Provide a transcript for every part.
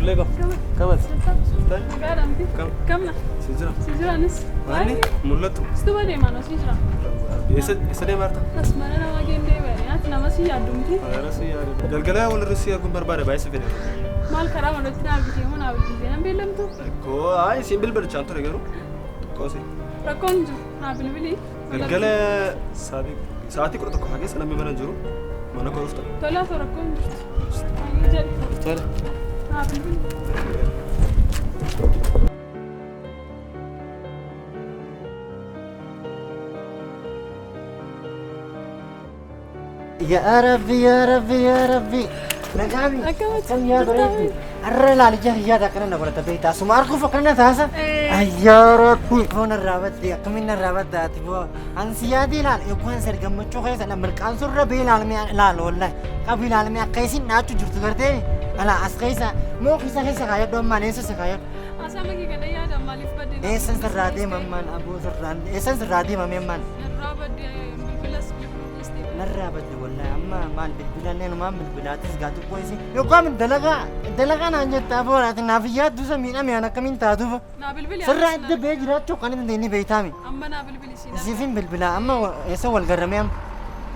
Ijoollee kam? Kamati? Sultaan? Gaadhamti. Kam? Kamna. Si jira. Si jiraanis. Maanni? Mul'attu. Situ badeemaan osii jira. Eessa eessa deemaa jirta? As mana nama geendee bane. Ati nama si yaaddu miti. Karaa si yaadu. Galgala walirra si arguun barbaada baay'ee si fedha. Maal karaa manatti na argitee moo naa bilbiltee nan beellamtu? Koo ayi siin bilbilichaan ture garuu. Xiqqoo si. Rakkoon hin jiru. Naa bilbilii. Galgala sa'aatii 11 keessa namni mana jiru mana koo dhufta. Tolaa osoo rakkoon hin jirtu. Baay'ee jedhe. Tole. Naa bilbilii. Yaa Rabbi, yaa Rabbi, yaa Rabbi. Nagaami. Akkamatti? Akkam yaa bareedu. Har'a ilaali ija hiyyaata akkana na godhata beektaa. Suma arguuf akkana na taasa. Eh. Ayyaa Rabbi. Foon irraa badde akkamiin irraa badda ati boo. Ansi yaadee ilaal yookaan sar gammachuu keessa na mirqaan surra bee ilaalmee ilaal wallahi. Qabu ilaalmee akka isin dhaachuu jirtu gartee. Ala as keessa moo keessa keessa kaayadhu ammaan eessa si kaayadhu. Asaa makii kana yaada maaliif baddee? Eessan sirraa deema ammaan aboo sirraan eessan sirraa deemame ammaan. Narraa baddee bilbilas bilbilas deema. Narraa badde wallahi amma maal bilbilallee numaan bilbilaatis gaa xiqqoo isin yookaan dalagaa dalagaa naan jette aboo ati naaf yaaddu isa miidhame an akkamiin taatuuf Naa bilbili. sirraa adda ba'ee jiraachuu kan hin dandeenye beektaami. Amma naa bilbili siin. Siifin bilbilaa amma eessa wal garramee amma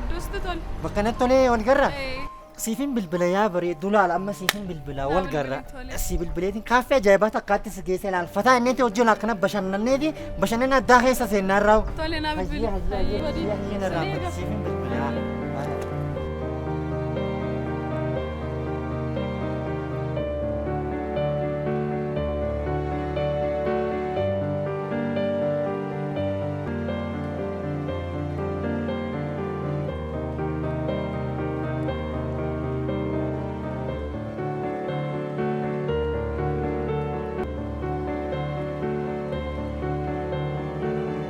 Iddoo sitti tole. bakka natti tolee wal garra Eh. siifin bilbila yaa bareeddu laala amma siifin bilbilaa wal garra Tole. si bilbileetiin kaaffee ajaa'ibaa takkaatti si geesse laal fataa inneeti hojii akkana bashannanneeti bashannana addaa keessa seennaarraa. Tole naa bilbili. Hayyee hayyee hayyee hayyee narraa badde siifin bilbilaa.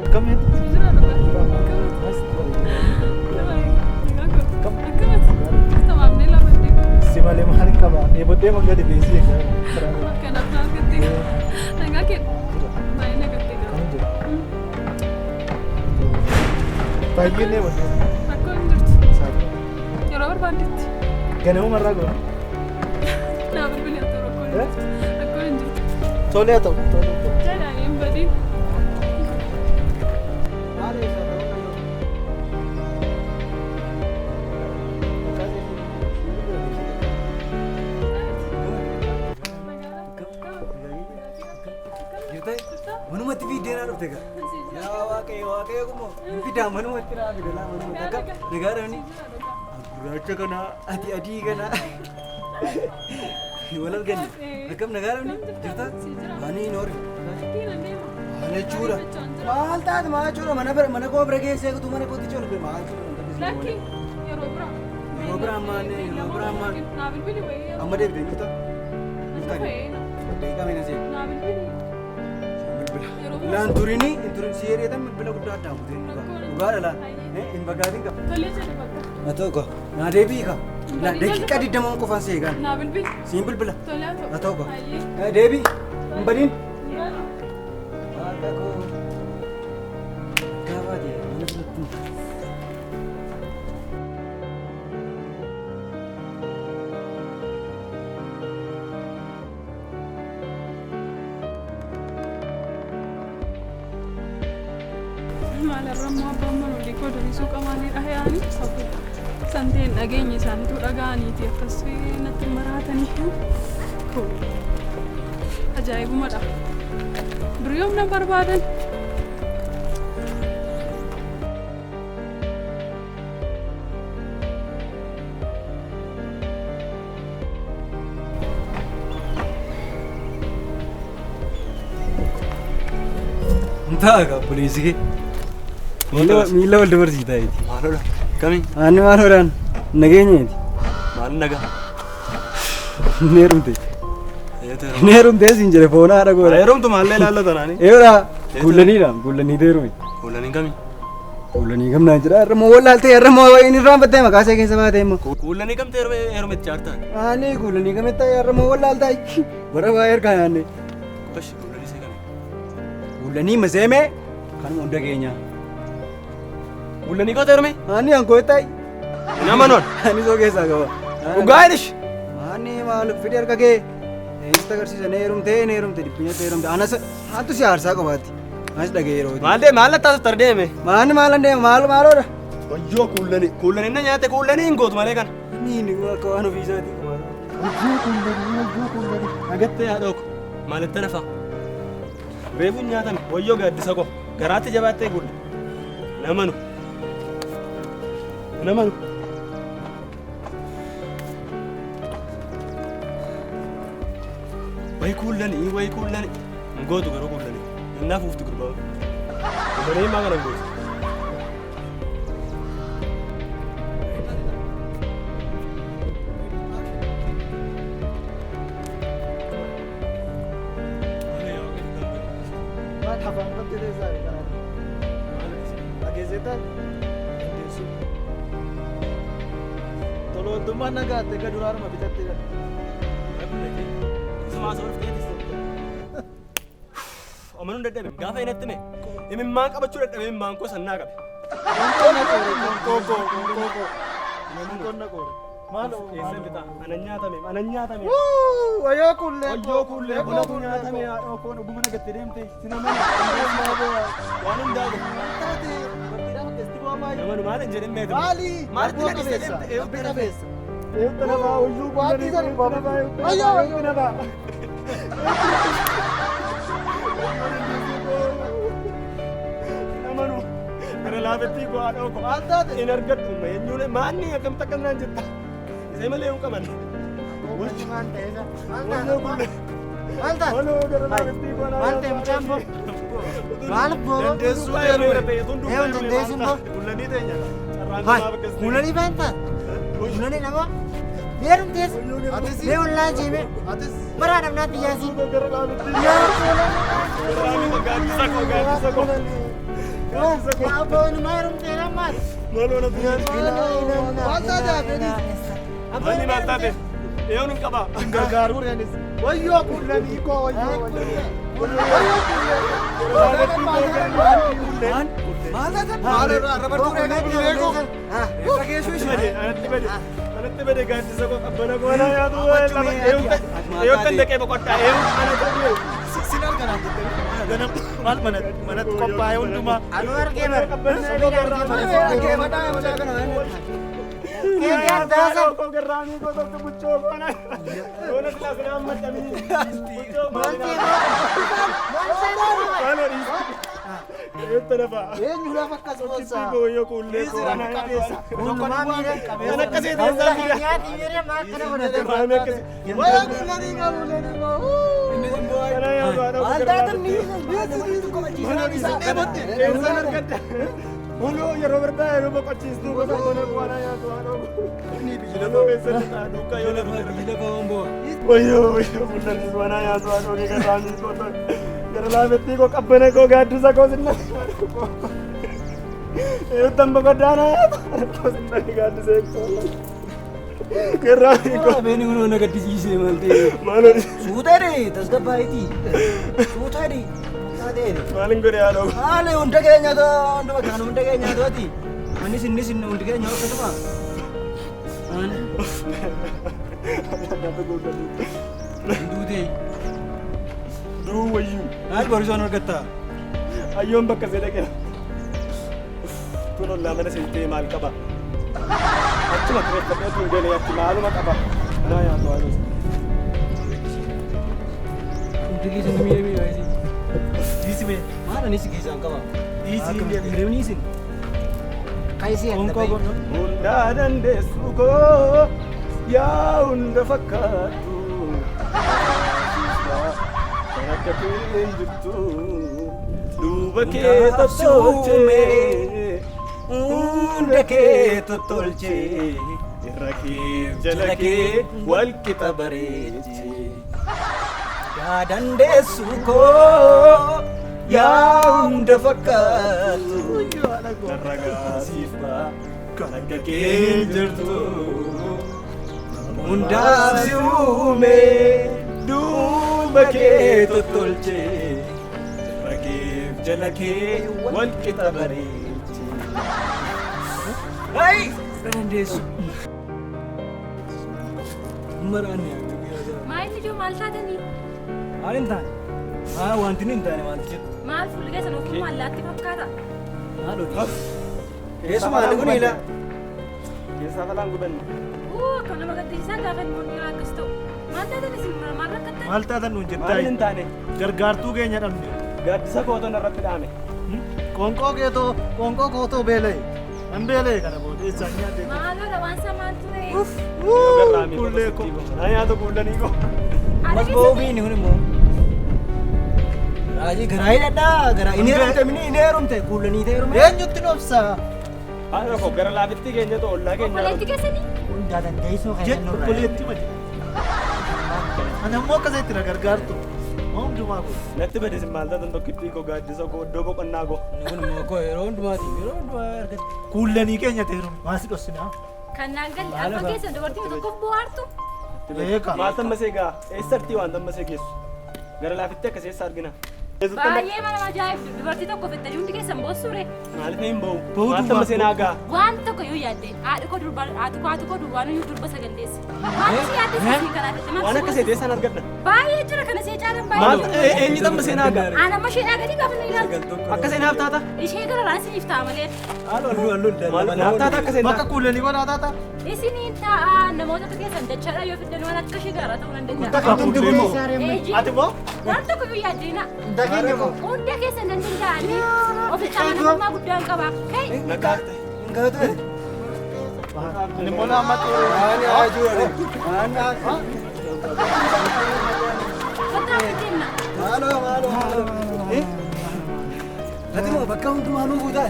Akkamitti? Si jira dhugaa. Akkamatti? Akkamatti? Tamaamnee lama deemu. Si malee maal hin qaba? Eeboddee manga deebiisii egaa. Kanaaf na argattee. Nagaa kee. Baay'ee nagattee qaba. Kan jiru. Baay'ee eeboddee. Rakkoon hin jirtu. Yeroo barbaaddetti. Ganamuma irraa goona. Naa bilbili haa ta'u rakkoon hin jirtu. Rakkoon hin jirtu. Tolee haa ta'u. Tolee haa ta'u. Jedhaan hin badiin. Manumatti fiiddeenaa dhufte gaa. Yaa Waaqayyo Waaqayyo kumoo fidaa manumatti naa fida laa manumatti akka nagaa dhabni. Gurraacha kana ati adii kana. Wal arganne akkam nagaa dhabni jirta? Ani noori. Maal jechuudha? Maal taate maal jechuudha mana bira mana koo bira geessee kutuu mana kootti jechuudha maal jechuudha? Lakki yeroo biraa. Yeroo biraa ammaan yeroo biraa ammaan Naa bilbili wayii yeroo. amma deebitee jirta? Dhufta fe'ee Daqiiqaa meeqa seena? naa bilbili. Yeroo biraa. Laan turini hin turin si hiriyeetan bilbila guddaa addaan kutee dhugaa dhala hin bagaatin qaba. Tolee jedhe bakka. Haa ta'u kaa naa deebii kaa naa daqiiqaa 20 qofaan si eegaan Naa bilbili. siin bilbila. Tolee haa ta'u. Haa ta'u kaa Hayyee. deebii hin badiin. Yaala. Waaqa koo gaafa ta'e mana biratti. Maalarra immoo abbaan manolii koo durisuu qamaanii dhahayanii safuu. Santeen dhageenye isaaniitu dhaga'aniiti akkas natti maraatanii. Koo ajaa'ibumadha. Dur yoom na barbaadan? Intaa kaa obboleessi kee. Miila wal dabarsiitaa jeeti. Maaloodha? Kami? Aanni maaloodhaan nageenyeeti. Maal nagaa? Hin heerumte. Hin heerumtee siin jedhe foon haadha goona. Heerumtu maallee ilaallata naani? Eeyoodha. Kuullaniidha. Kuullanii heerume. Kuulaniin kami? Kuullanii gamnaan jedha. Har'a moo wallaaltee har'a moo inni irraanfattee maqaa ishee keessa baatee immoo. Kuulanii kamte heerumetti jaartaan? Aanni kuullanii kamitti har'a moo wallaaltaa bara baay'ee harkaa nyaanne. Qosh kuulanii see kami? Kuullanii maseemee kanuma hunda keenya. Kuulanii koota heerume? Aanni ankoo itti Nama noon. Ani soo keessaa qaba. Dhugaa jedhish. Aanni maal fidee harka kee. Eessa agarsiisa na heerumtee na heerumte dhiphinyatti heerumte anas haatu si aarsaa qofaatti. Anas dhagee yeroo. Maal deeme maal lattaas tar deeme? Maanni maalan deema maal maaloodha? Wayyoo kuullanii kuullanii na nyaate kuullanii hin gootu malee kana. Inni akka waan ofii isaatii qofaata. Wayyoo kuullanii wayyoo kuullanii. Nagattee haadha koo maalitti nafa? Reefuun nyaatame wayyoo gaaddisa koo garaatti jabaattee gulle. Namanu. Namanu. Wayi kuullanii wayi kuullanii. Hin gootu garuu kuullanii. Innaaf ufti gurbaa. Kuullanii maa kana hin gootu. Tolootummaan nagaatti akka duraanuma bitattee dha. Amanuun dadhabe gaafa inni itti hime imimmaan qabachuu dadhabe imimmaan koo sannaa qabe. Qoonqoo qoonqoo qoonqoo qoore. Maal Eessa bitaa? Anan nyaatame anan nyaatame. Wayyoo kullee Wayyoo kullee onatu nyaatame haadha koo dhuguma nagatte deemte sina mana. Waan hundaa godhe. Namanu maal hin jedhin meetu. Maali? Maalitti na dhiiste deemte? Abbi qabeessa. Eewwata nafaa wayyoo Waatii sana hin baafatu. Wayyoo wayyoo. nafaa. Namanu gara laafetti koo haadha koo. Maal taate? Hin argadhu eenyuun maanni akkamitti akkas naan jetta. Isee malee hin qaban. Maal ta'e isa? Maal Wayyoo taate? kullee. Maal taate? Waloo gara laafetti koo Maal ta'e mucaan boo? Maal boo? Dandeessuu Eewwan dandeessuun boo? Kullanii teenya. Hai, kuulanii baanta? Kuulanii nama? Heerumtees? Mee ollaa jiime? Atis. Maraa dhabnaatti yaasii. Yaa kuulanii. Abboon maa heerumtee nammaas? Maal taate hafeenis? Manni maal taate? Eewwan hin qaba. Gargaaruu reenis. Wayyoo kullanii koo wayyoo wayyoo. Wayyoo kullanii. Maal taate? Maal irraa arra bartuu reegaa kullee koo. Reeffa geessuu ishee. Anatti bade. Anatti bade gaaddisa koo qabbana koo na yaadu. Eewwan dhaqee boqodhaa. Eewwan ana ta'e. Sin arganaa jettee. Ganam maal manatti qophaa'e hundumaa. Anuu argee bara. Argee Argee mataa mataa kana. Keekee daasa. Koo garraamii koo tokko buchoo koo na. Yoona silaa sinaa maddamii. Buchoo Maal maal ta'e boo? Maal ta'e Maaloo dhiisi. Eewwan nafaa. Eenyu lafa akkas boonsaa? Koo wayyoo kuullee koo Dhiisira na qabeessa. Hundumaa miidhan. Kan akkasii ta'e Hunda keenyaatti miidhan maal kana godhate? Garraamii akkasii. Wayyoo kullanii koo kullanii koo. Inni kun bu'aa. Kana yaadu haadha koo Maal taate inni? Eessaan argadda? Waloo yeroo barbaade yeroo boqochiistuu gosa goona waan yaadu haadha koo. Inni biyya Yeroo keessatti ta'a duukaa yoo lafa lafa biyya lafa waan bu'aa. Wayyoo wayyoo mul'anni waan yaadu haadha koo garraamii koo gara laafetti koo qabbana koo gaaddisa koo sinna. Eewwan boqoddaa na yaadu haadha koo sinna gaaddisa koo. Garraamii koo. Beeni kun na gaddisiisee maal ta'e? Maaloo dhiisi. Suutee tasgabbaa'eeti. Suutee taatee. Maalin godhe haadha koo? Haala hunda keenya too hunduma kan hunda keenya tooti. Anis innis inni hundi keenya akkasuma. Ani duutee. Duu wayyuu. Maal barsiisaan argatta? Ayyoon bakka see dhaqee. Tun ollaa mana seentee maal qaba? Achuma kireeffadhee tun galee achi maaluma qaba? Anaa yaadu haadha koo. Hundi keessa ni miidhamee baay'ee. Dhiisi mee? Maal anis keessaan qaba? Dhiisi miidhamni isin. Kaisii adda Qoonqoo bahi. kun. Hundaa dandeessu koo yaa hunda fakkaattu. Kan akka kee hin jirtu duuba kee tottolchee. Hunda kee tottolchee. Irra kee jala kee wal qixa bareechee. Yaa dandeessu koo yaa hunda fakkaattu. Narragaasiif ba'a kan akka kee hin jirtu. Hundaaf si uume Duuba kee tottolchee. Irra kee jala kee wal qixa bareechee. Hai! Dandeessu. Maraanne. Maayilli ijoo maal taatanii? Maal hin taane? Maa wanti hin taane wanti jedhu. Maal fuulli keessan ofii maallaatti fakkaata? Maal hojii? Keessumaa inni kun ila. Keessaa falaan gubanne. Uu akkam nama gaddisiisaa gaafa ilmoon dhiiraa akkas ta'u. Maal taatan isin maal rakkattan? Maal taatan nuun Maal hin jettaa? taane? Gargaartuu keenya dhabne. Gaaddisa kootoon irratti dhaame. Qoonqoo keetoo qoonqoo kootoo beela'e. Nan beela'e kana booda eessaan nyaadde? Maaloodha waan isaa maal ture? Garraamii Kullee koo. Na nyaata kullanii koo. Haadha Mas ba'uu keessanii fi inni kun immoo. Raajii garaa hidhadhaa garaa inni heerumte inni heerumte kuulanii ta'e heerume. Eenyutti nobsa? Haadha koo gara laafitti keenyatu ollaa keenya. obboleetti keessanii? Hundaa dandeessuu Jedhu keessan nurraa. obboleetti malee. Ani ammoo akkasitti na gargaartu. Hundumaa kun. Natti bade maal taatan tokkittii koo gaaddisa koo iddoo boqonnaa koo. Inni kun immoo koo yeroo hundumaati yeroo hundumaa argatti. Kuullanii keenya ta'e heerume. Maasi dhossinaa? Kan naan galle arfan keessan dubartii tokkoof bohaartu. Beeka. Maal tammasee gaa eessartii waan tammasee geessu? Gara laafitti akkas eessa argina? Baay'ee mana ajaa'ibdu dubartii tokko fettanii hundi keessan boossuure. Maaliif hin ba'u? Ba'uu Maal duwwaa. tammasee naa gaa? Waan tokko yoo yaadde haadhi koo durbaan haati koo haati koo durbaan iyyuu durba sagaldeessi. Maal si yaadde si kanaaf jette maal Waan si akka boossu? eessaan argadna? Baay'ee jira kana see caalan Maal baay'ee. eenyu tammasee naa gaa? Aan amma ishee gadi gaafa na ilaaltu. Akka seenaaf taata? Ishee gara raan isiniif ta'a malee. Halluu halluu halluu Maal naaf taata akka seenaa? Bakka kuullanii godhaa taata? Isiniin ta'a namoota akka keessan dachaadha yoo fiddan waan akka ishee gaaraa ta'uu nan danda'a. Bakka kuullanii moo? Eeyyee. Ati moo? Waan tokko yoo yaaddeena. Hunda keenya moo? Hunda keessan nan danda'anii ofitti amanamummaa guddaan qaba. Kai. Naqaarte. Hin gaatu. Ani immoo lama xeeree. Waan haa jiru. Waan haa. Kottaa deemna. Maaloo maaloo maaloo. Ati moo bakka hundumaa nu guutaa?